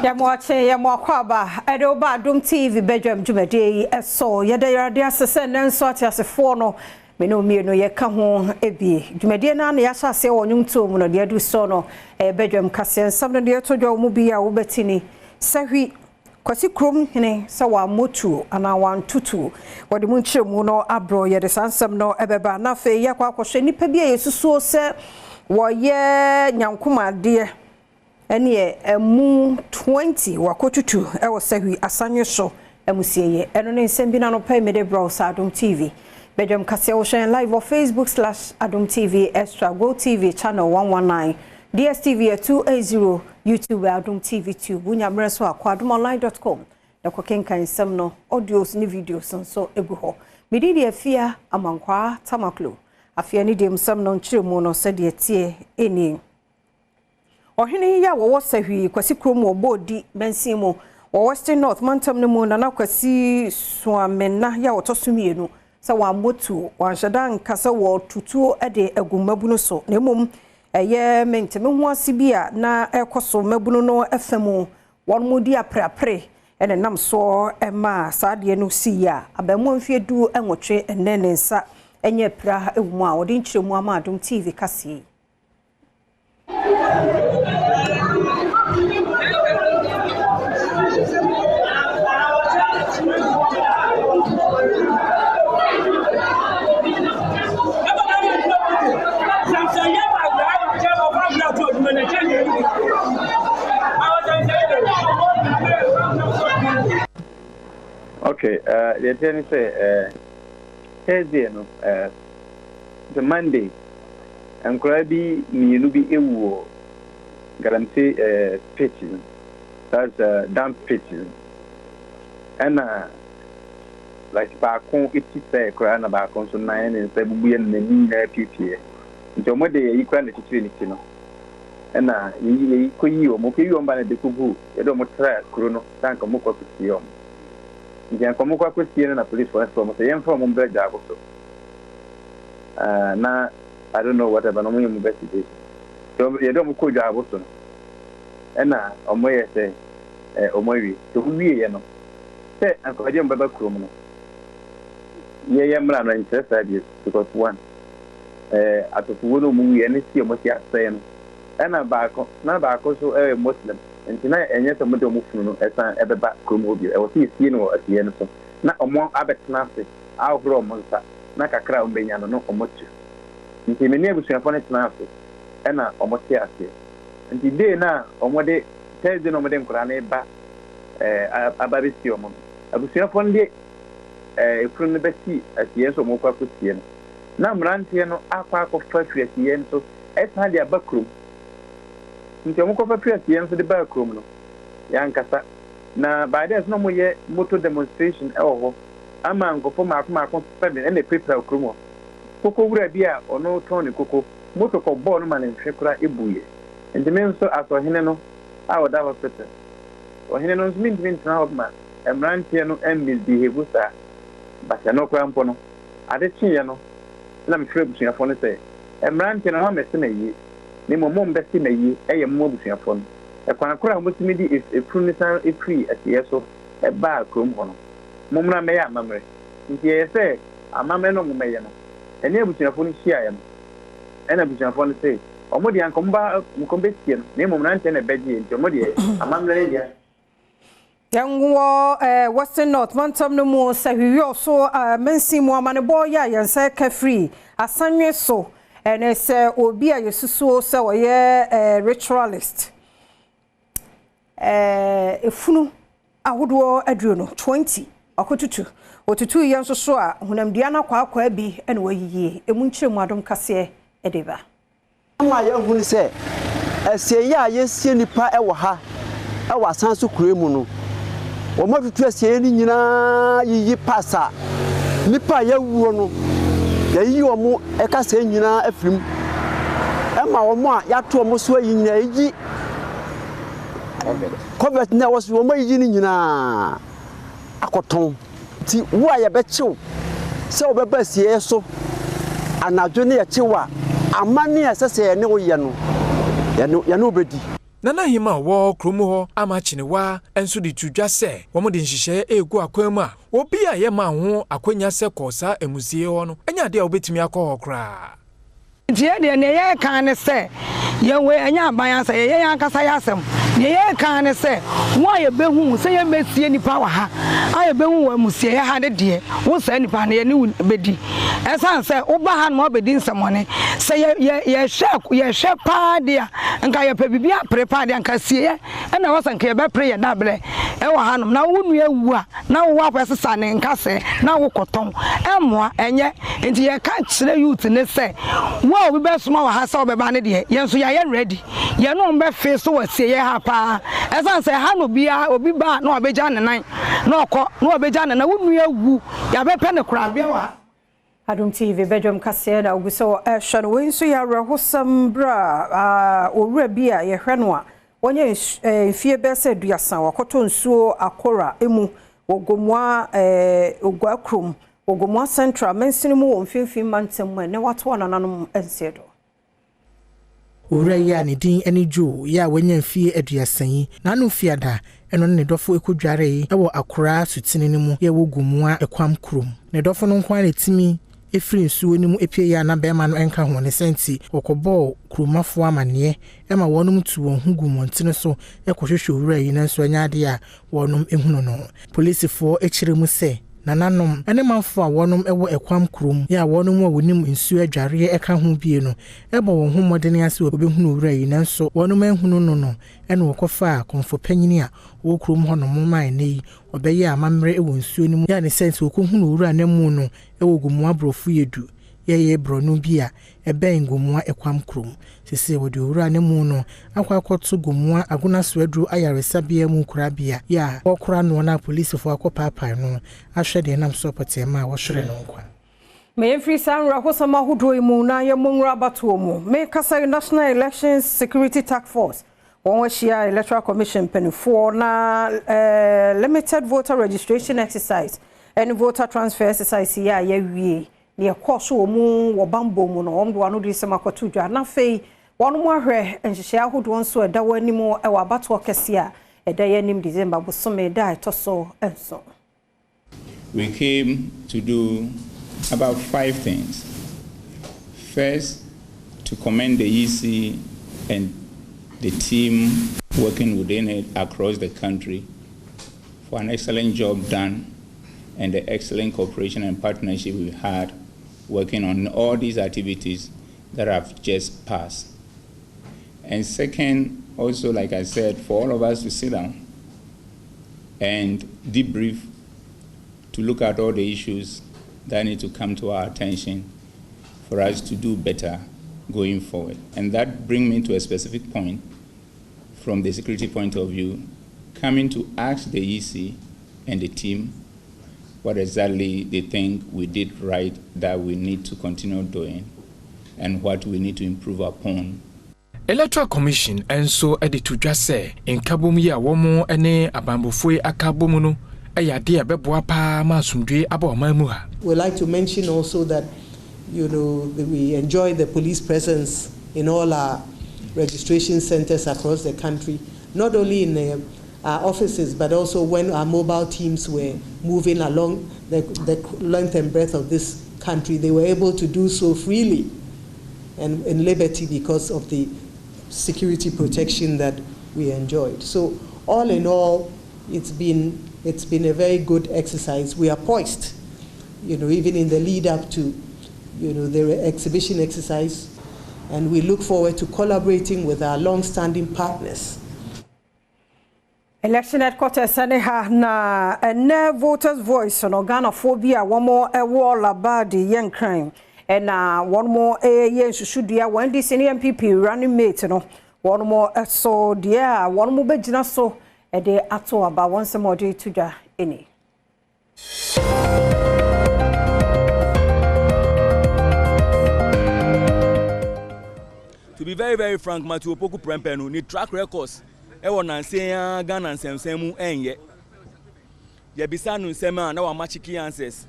Yɛmo akye, yɛmo akwaaba ɛde wo ba Adom TV badwam dwumadie yi ɛso. Yɛda Awurade ase sɛ nnɛ nso ateasefoɔ no me ne wo mmienu yɛka ho bi. Dwumadie no ara na yɛahyɛ aseɛ wɔ nnwomtoɔ mu no, deɛ adu soɔ no ɛyɛ badwam kaseɛ nsɛm no deɛ ɛtɔ dwa wɔ mu bi a wobɛte ni. Sahwi Kwasi kurom hene sɛ wammɔ tuo anaa wanto tuo. Wɔde mu nkyerɛmu no abrɛ yɛde saa nsɛm no ɛbɛba. Na afei yɛakɔ akɔhwɛ nnipa bi a yɛsusuo sɛ wɔyɛ nyankomadeɛ ɛneɛ ɛmu 20 wakɔtutu ɛwɔ Sahwi Asanwe so amusieɛ. Ɛno ne nsɛm bi no anɔpa yi mede brɛ wo sɛ Adom TV. Badwam kaseɛ wohwɛ yɛn live wɔ Facebook slash Adom TV Extra, Go TV channel 119, DSTV yɛ 280, YouTube yɛ Adom TV Tube. Wonya mmerɛ nso a kɔ adomonline dot com na kɔkenkan nsɛm no, audios ne videos nso gu hɔ. Me din de Afia Amankwaa Tamaklo. Afei anidie mu nsɛm no nkyerɛmu no sɛdeɛ ɛteɛ nie. Ɔhene yi a wɔwɔ Sahwi Kwasi kurom wɔ Boodi mansin mu wɔ Western North mantam no mu, Nana Kwasi Suamenna yi a ɔtɔ so mmienu, sɛ wammɔ tuo, wanhyɛ da anka sɛ wɔreto tuo de agu mmabunu so, na mmom ɛyɛ mente-me-ho-ase bi a na ɛrekɔ so mmabunu no fa mu, wɔn di apreapre na ɛnam soɔ maa saa adeɛ no siiɛ a abaamua mfeɛ 18 nnɛ ne nsa nyɛ apira wɔ mu a wɔde nkyerɛmu ama Adom TV kaseɛ yi. Okay, deɛ ɛteɛ ne sɛ Thursday no, the Monday, nkwadaa bi mmienu bi ewu wɔ galamsey pit no, that's dump pit no, ɛna like baako ti sɛɛ koraa na baako nso nan ne nsa bubu yɛ na n'ani nyinaa piepie, nti wɔn de ayi koraa na akyikyiri ne ti no, ɛna yɛyi yɛyi kɔyi wɔn, kɔyi wɔn ba na de kɔgu yɛde wɔn tra kuro no sɛ anka wɔn kɔ akɔsie wɔn. Nti anka wɔn kɔ akɔsie no na policefoɔ no frɛ wɔn sɛ yɛmfa wɔn mbrɛ Dwaabo so. Na I don't know whatever na wɔn yɛ investigation. Nti yɛde wɔn kɔ Dwaabo so no, ɛna wɔn yɛ sɛ wɔn awie. Nti wɔn wieɛ no, sɛ anka wɔde wɔn bɛba kurom no, yɛyɛ mmara no nkyerɛ saa bio because one, atɔfowo no wɔn wieɛ ne si wɔn si asɛe no, ɛna baako na baako nso ɛyɛ Muslim, nti na ɛnyɛ sɛ wɔde wɔn funu no ɛsan ɛbɛba kurom hɔ bio, ɛwɔ sɛ yɛsie no wɔ asieɛ no so na wɔn abɛtena ase ahohoro wɔn nsa na kakra a wɔn bɛnya no no wɔn atu. Nti me ne abusuafoɔ no tena ase ɛna wɔn te aseɛ. Nti day no a wɔde Thursday na wɔde nkwadaa no ba aba bɛsie wɔn no, abusuafoɔ no de efunu no bɛsi asieɛ nso wɔn kɔ akɔsie no, na mmeranteɛ no akɔ akɔfa firi asieɛ no so ɛsan de aba kurom. Nti wɔn kɔfa firi asieɛ no so de baa kurom no, yɛankasa. Na by then na wɔyɛ motor demonstration ɛwɔ hɔ ama nkurɔfoɔ mmaako mmaako 7 ɛna epirapira kurom hɔ. Koko wura bi a ɔno tɔn ne koko, motor kɔ bɔɔ no ma ne nhwɛ koraa ebuiɛ. Nti me nso as ɔhene no a ɔda hospital, ɔhene no nso mintumi ntena hɔ ma mmeranteɛ no misbehave saa. But ɛno koraa mpo no, ade kyeeɛ no na mefrɛ abusuafoɔ no sɛ mmeranteɛ no moammɛse m'ayie, na mmom mombɛse m'ayie ɛyɛ mo abusuafoɔ no. Ɛkwan koro a motumi de efunu no san efiri asieɛ so ɛbaa kurom hɔ no, mommra mmɛyɛ amammerɛ. Nti ɛyɛ sɛ amammerɛ no mommɛyɛ no, ɛne abusuafoɔ no hyiaeɛ no, ɛna abusuafoɔ no sɛ ɔmo deɛ anka ɔmo ba nka ɔmo bɛsie no, na mmom mmeranteɛ na ɛbɛgye, nti ɔmo deɛ amammerɛ no deɛ. Yɛnwɔ Western North mantam no mu Sahwi so mansin mu amanebɔ yɛ a yɛn nsa ka firi Asanwe so ɛne sɛ obi a yɛsusuo sɛ ɔyɛ ritualist, efunu ahodoɔ 20, 20 ɔkotutu otutu yɛn nso so a honamdua no akwaakwa bi ɛna wayiyie emu nkyerɛ mu Adom kaseɛ ɛde ba. Ama yɛahunu sɛ asieeɛ a yɛsie nnipa wɔ ha wɔ asan so kuro mu no, wɔn atutu asieeɛ no nyinaa yiyi pasa nnipa a yɛawuo no, yɛyiyi wɔn ɛkasɛɛ nyinaa afiri mu, ɛma wɔn a yɛato wɔn so ayi nyinaa yɛyi covert na ɛwɔ so, wɔn ayiyi no nyinaa akɔtɔn. Nti wo a yɛbɛkyew sɛ wobɛba asieeɛ so anadwo ne yɛkyew a, amanne a ɛsɛ sɛ yɛne wo yɛ no, yɛne wo bɛdi. Nana Ahima a ɔwɔ kurom hɔ Ama Kyenewa nso de to dwa sɛ wɔde nhyehyɛeɛ regu akwan mu a obi a yɛmmaa ho akwanya sɛ kɔ saa amusiei hɔ no nyɛ adeɛ a wobɛtumi akɔ hɔ koraa. Nti yɛn deɛ, deɛ yɛreka ara ne sɛ, yɛn wei ɛnyɛ aban asɛm, ɛyɛ yɛn ankasa yɛn asɛm. Deɛ yɛreka ara ne sɛ, wo a yɛbɛhu wo sɛ yɛmmɛsie nnipa wɔ ha, a yɛbɛhu wo amusieeɛ ha no deɛ, wo saa nipa no, yɛne wo bɛdi. Ɛsiane sɛ woba ha nom a wobɛdi nsɛmmɔne. Sɛ yɛ, yɛ, yɛhwɛ, yɛhwɛ pa ara deɛ a, nka yɛpɛ biribi apere pa ara deɛ a, nka asieeɛ na ɛwɔ sɛ nka yɛbɛpere yɛn daberɛ wɔ hanom. Na wo nua wu a, na wo akɔsesa ne nkasɛɛ na wokɔtɔn. Ɛmmoa, ɛnyɛ. Nti yɛka kyerɛ youth no sɛ, wo a obi bɛsoma wɔ ha sɛ wobɛba no deɛ, yɛn nso yɛayɛ ready. Yɛne wɔn bɛfee so wɔ asieeɛ ha pa ara. Ɛsiane sɛ ɛha na obiara, obi ba a na wabɛgya ne nan na ɔkɔ, na wabɛgya ne nan. Wo nua wu, yɛabɛpɛ no korabea wɔ ha. Adom TV badwam kaseɛ na ogu so rehwɛ no. Wei nso yɛ awerɛhosɛm berɛ a owura bi a yɛhwɛ no a wanya mfie bɛyɛ sɛ aduasa wakɔtɔ nsuo akora mu wɔ Gomoa Oguaa kurom wɔ Gomoa Central mansini mu wɔ Mfimfini mantam mu a ɛnnɛ wato anananom nseɛ do. Owura yi a ne din ne Joe yi a wanya mfie 30 yi, n'ano fiada no ne ne dɔfo kɔdwaree wɔ Akora asutene no mu yɛ wɔ Gomoa Ɛkwam kurom. Ne dɔfo no nko ara na ɛtumi firi nsuo no mu pueeɛ a na barima no nka ho, ne saa nti wɔkɔbɔɔ kuromafoɔ amaneɛ ma wɔnom tuu wɔn ho guu mmɔntene so kɔhwehwɛ owura yi nanso ɛnyɛ adeɛ a wɔnom hunu no. Polisifoɔ kyerɛ mu sɛ nananom ne manfoɔ a wɔnom wɔ Ɛkwam kurom yɛ a wɔnom a wɔnim nsuo adwareɛ ka ho bie no bɔ wɔn ho mmɔdene ara sɛ wɔbɛhunu owura yi nanso wɔnom anhunu no no na wɔkɔfaa kɔmfo panyini a ɔwɔ kurom hɔ nom ma ɛnnɛ yi ɔbɛyɛɛ amammerɛ wɔ nsuo no mu yɛ a ne sɛ nti wɔkɔhunu owura no amu no wɔ Gomoa Borɔfo Yɛdu yɛyɛ borɔno bi a ɛbɛn Gomoa Ɛkwam kurom. Seesei wɔde owura no amu no akɔ akɔto Gomoa Agona Soaduro Ayaresabea mu korabea yi a wɔkora noɔ na apolisifoɔ akɔpaapae no ahwɛ deɛ ɛnam so pɔtee ma wɔhwere no nkwa. Ma yɛmfiri saa nwerɛhosɛm ahodoɔ yi mu na yɛmmɔ nwura abatoɔ mu. Mekasa yi National Elections Security Task Force wɔn ahyia Electoral Commission mpanimfoɔ na eh, Limited Voter Registration Exercise ne Voter Transfer Exercise yi a yɛawie Nea ɛkɔɔ so wɔ mu wɔ bammɔ mu no, wɔde wɔn anodisɛm akɔto dwa, na afei wɔahwɛ nhyehyɛe ahodoɔ nso a ɛda wɔn anim wɔ abatoɔ kɛseɛ a ɛda yɛn anim December bosome da a ɛtɔ so nson. We came to do about five things. First, to commend the EC and the team working within it across the country for an excellent job done and the excellent cooperation and partnership we had working on all these activities that have just passed. And second, also, like I said, for all of us to sit down and debrief to look at all the issues that need to come to our attention for us to do better going forward. And that brings me to a specific point from the security point of view, coming to ask the EC and the team what exactly they think we did right that we need to continue doing and what we need to improve upon. Electoral Commission nso de to dwa sɛ nkabom yi a wɔn ne abanbɔfoɔ yi aka abom no yɛ adeɛ a ɛbɛboa pa ara ma asomdwoeɛ aba ɔman mu ha. We like to mention also that you know we enjoy the police presence in all our registration centers across the country, not only in the, our offices but also when our mobile teams were moving along the, the length and breadth of this country, they were able to do so freely and in liberty because of the security protection that we enjoyed. So all in all, it's been, it's been a very good exercise. We are poised, you know, even in the lead up to, you know, the exhibition exercise, and we look forward to collaborating with our long-standing partners. Election headquarters ne ha na ɛnɛ voters voice no Ghanafoɔ bi a wɔn wɔ Labadi yɛ nkran ɛna wɔn yɛ nsusudua wɔn NDC ne NPP running mate no wɔn so deɛ a wɔn bɛgyina so de ato aba wɔn nsɛm a wɔde to dwa ni. To be very very frank, Matthew Opoku Prempeh no ne track records ɛwɔ nansa yi ara Ghana nsɛmsɛm mu ɛnyɛ. Yɛbisa no nsɛm a na wama cheeky answers.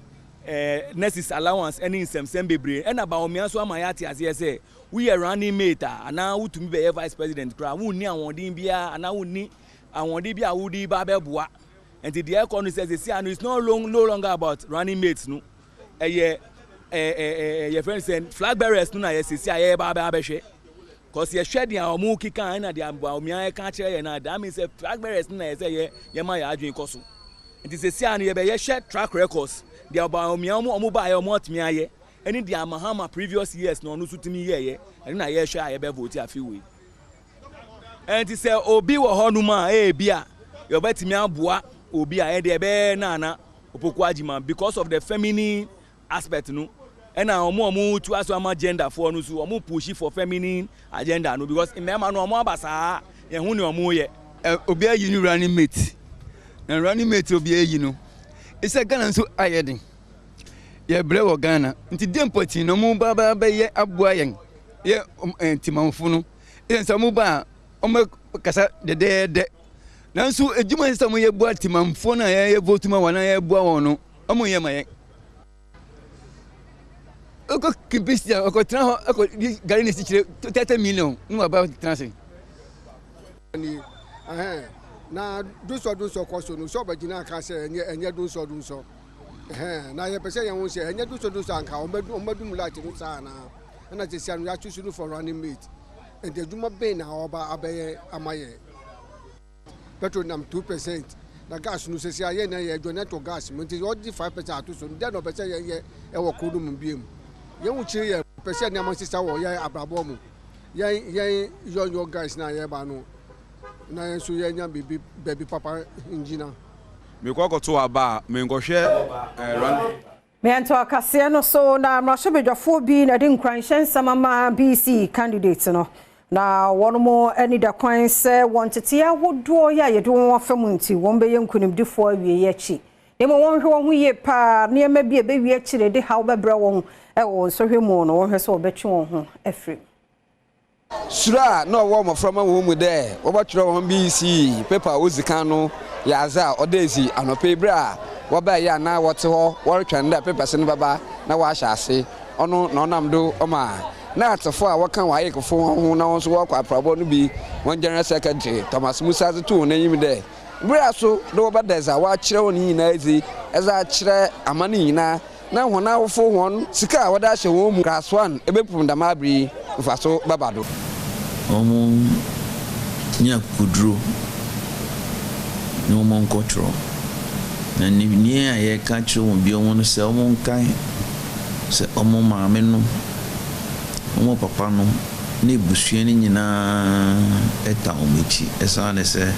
Nurses allowance ne nsɛmsɛm bebree. Ɛna Bawumia nso ama yɛate aseɛ sɛ woyɛ running mate a anaa wotumi bɛyɛ vice president koraa wonni ahoɔden biara anaa wonni ahoɔden bi a wode ba bɛboa. Nti deɛ ɛkɔ no sɛ sɛsi ano it's no long, no longer about running mates no, ɛyɛ ɛɛ yɛfrɛ no sɛ flag bearers no na yɛ sɛsi a yɛba abɛhwɛ. Cause yɛhwɛ deɛ wɔn keka ɛna deɛ Bawumia ɛka kyerɛ yɛn na that means sɛ flag bearers no na yɛ sɛ yɛ yɛma yɛ adwene kɔ so. Nti sɛsi a no yɛbɛyɛ hwɛ track records deɛ Bawumia wɔn baayɛ wɔn atumi ayɛ ɛne deɛ Mahama previous years na ɔno nso tumi yɛɛyɛ, ɛno na yɛhwɛ a yɛbɛ vote afi wei. Ɛnti sɛ obi wɔ hɔnom a ebi a yɛbɛtumi aboa obi a ɛdeɛ ɛbɛyɛ Nana Opoku Agyemang because of the feminine aspect no, ɛna wɔn a wɔn tu aso ama gender foɔ no so wɔn push for feminine agenda no because mmarima no wɔn aba saa yɛn ho ne wɔn yɛ. Obi ayi ne running mate na running mate obi ayi no ɛsɛ Ghana nso ayɛ den, yɛbrɛ wɔ Ghana nti deɛ mpɔtee na ɔmo ba ba bɛyɛ aboa yɛn yɛ ntimanfo no, ɛsɛ sɛ ɔmo ba a ɔmo kasa dɛdɛɛdɛ, nanso edwuma sɛ ɔmo yɛ boa timanfoɔ no a yɛyɛ vote ma wɔn a yɛboa wɔn no, ɔmo yɛ ma yɛn. Ɔkɔ kimpisi a ɔkɔtena hɔ ɛkɔ di gari ne sikyire 30 million ne waba tena ase. Ni ɛhɛn na donsɔ donsɔ kɔ so no sɛ ɔbɛgyina aka sɛ ɛnyɛ donsɔ donsɔ ɛhɛn na yɛpɛ sɛ yɛn ho sɛ ɛnyɛ donsɔ donsɔ anka ɔmbɛdum light no saa na ɛna sɛ sia no yɛato so no for running mate, nti adwuma bɛn na ɔba abɛyɛ ama yɛn? Petrol nam 2% na gas no sɛ yɛn na yɛ adwa to gas mu, nti ɔde 5% ato so dɛn na ɔpɛ sɛ yɛyɛ ɛwɔ kuro no mu biem? Yɛn ho kyerɛ yɛ pɛ sɛ nneɛma sisa wɔ yɛn abrabɔ mu, yɛn young young guys na yɛba no na yɛn nso yɛnya biribi baabi papa ngyina. Mekɔ akɔto aba a menkɔhwɛ run Mmiɛnto akaseɛ no so na mmarahyɛbadwafoɔ bi na de nkuranhyɛ nsɛm ama BECE candidate no na wɔn mo ani da kwan sɛ wɔn tete ahodoɔ yɛ a yɛde wɔn afa mu nti wɔn bɛyɛ nkonimdifoɔ awie akyi na mmom wɔnhwɛ wɔn ho yie paa, nneɛma bi a ɛbɛwie akyire de haw bɛbrɛ wɔn ɛwɔ nsɔhwɛ mu no, wɔnhwɛ sɛ wɔbɛtwe wɔn ho afiri mu. Suro a na ɔwɔ mmɔframma wɔn mu dɛ wɔbɛtwerɛ wɔn BECE paper a odzi kan no yɛ adze a ɔda edzi anɔpa yi berɛ a wɔbaeɛ a na wɔte hɔ wɔretwɛn dɛ papers no bɛba na wɔahyɛ ase. Ɔno na ɔnam do ɔma na atefo a wɔka WAECfo ho na wɔn nso wɔrekɔ aprabɔ no bi wɔn general secretary Thomas Musa dze too wɔn anim dɛ berɛ a so de wɔbɛda dza wɔakyerɛ wɔn nyinaa edzi ɛdze akyerɛ aman nyinaa na wɔn awofo wɔn sika a wɔde ahyɛ wɔn mu class one ebepum dɛm abere yi mfaso bɛba do. Wɔn nyɛ akokoduro na wɔn nkɔtwerɛ na nea a yɛka kyerɛ wɔn bi wɔn no sɛ wɔn nkae sɛ wɔn maame no, wɔn papa no ne ebusua no nyinaa ɛta wɔn akyi, ɛsan sɛ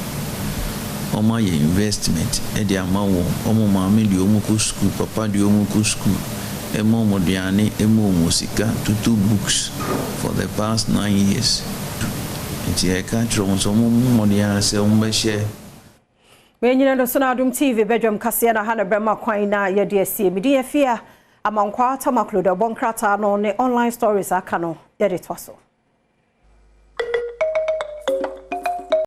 wɔn ayɛ investment ɛde ama wɔn. Wɔn maame deɛ wɔn kɔ sukuu, papa deɛ wɔn kɔ sukuu, ɛma wɔn aduane, ɛma wɔn sika toto books for the past 9 years, nti yɛka kyerɛ wɔn sɛ wɔn mmɔden ara sɛ wɔn bɛhyɛ. Menyina no so na Adom TV badwam kaseɛ na ha na bɛma kwan na yɛde asie. Mede afie a Amankwaa Tamaklodo bɔ nkrataa no ne online stories aka no yɛde toa so.